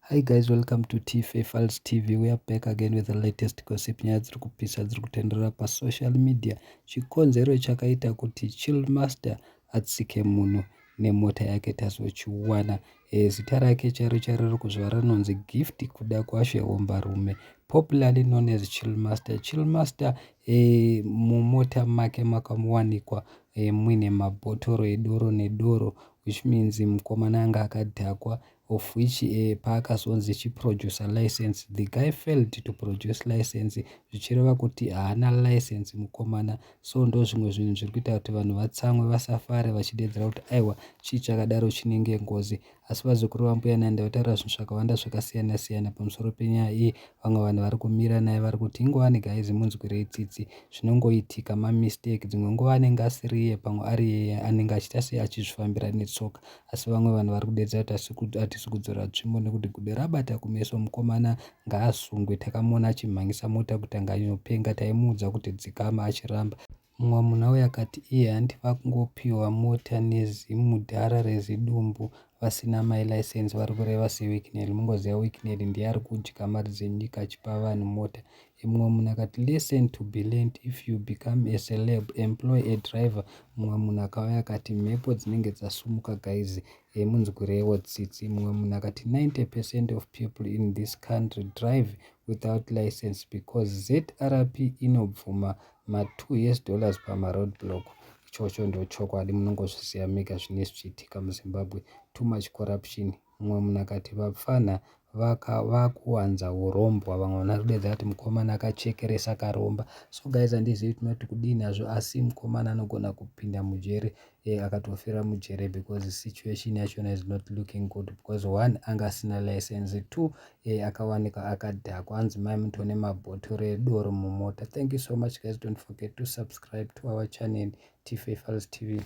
Hi guys, welcome to TFA Files TV. We are back again with the latest gossip. Nyaya dziri kupisa dziri kutenderera pasocial media. Chikonzero chakaita kuti Chillmaster atsike munhu nemota yake tazochiwana. Zita rake chairo chairo riri kuzva rinonzi Gift Kudakwashe Hombarume, popularly known as Chillmaster. Chillmaster, mumota make makamuwanikwa muine mabhotoro edoro nedoro, which means mukomana anga akadhakwa, of which paakazonzi chiproducer license, the guy failed to produce license, zvichireva kuti haana license mukomana. So ndo zvimwe zvinhu zviri kuita kuti vanhu vatsamwe, vasafare, vachidedzera kuti aiwa, chii chakadaro, chinenge ngozi. Asi vazukuru vambuya Nanda vataura zvinhu zvakawanda zvakasiyana siyana pamusoro penyaya iyi. Vamwe vanhu vari kumira naye, vari kuti ingowani guys, munzwirei tsitsi, zvinongoitika, mamistake. Dzimwe nguva anenge asiri iye, pamwe ari iye anenge achiita sei, achizvifambira netsoka. Asi vamwe vanhu vari kudedzera kuti hatisi kudzora tsvimbo nekuti gudo rabata kumeso, mukomana ngaasungwe. Takamuona achimhanyisa mota kuti anganopenga, taimuudza kuti dzikama, achiramba. Mumwe munhu auya akati iye handi vakungopiwa mota nezimudhara rezidumbu vasina malicense, vari kureva seWicknell. Mungoziva Wicknell ndiye ari kudya mari dzenyika achipa vanhu mota. Mumwe munhu akati, "Lesson to be learned: if you become a celeb, employ a driver." Mumwe munhu akauya akati mhepo dzinenge dzasumuka guys, munzwireiwo tsitsi. Mumwe munhu akati 90% of people in this country drive without license because ZRP inobvuma ma2 US dollars pamaroad block. Ichocho ndochokwadi, munongozviziva mega zvine zvichiitika muZimbabwe, too much corruption. Mumwe munhu akati vapfana vakuwanza urombwa. Vamwe vanhu vari kudedza kuti mukomana akachekeresa, akaromba. So guys, handizivi tinoti kudii nazvo, asi mukomana anogona kupinda mujeri, akatofira mujeri, because situation yachona is not looking good, because one, anga asina license, two, akawanikwa akadhakwa, anzi mai mutone mabhotoro edoro mumota. Thank you so much guys, don't forget to subscribe to our channel, Tfa Files TV.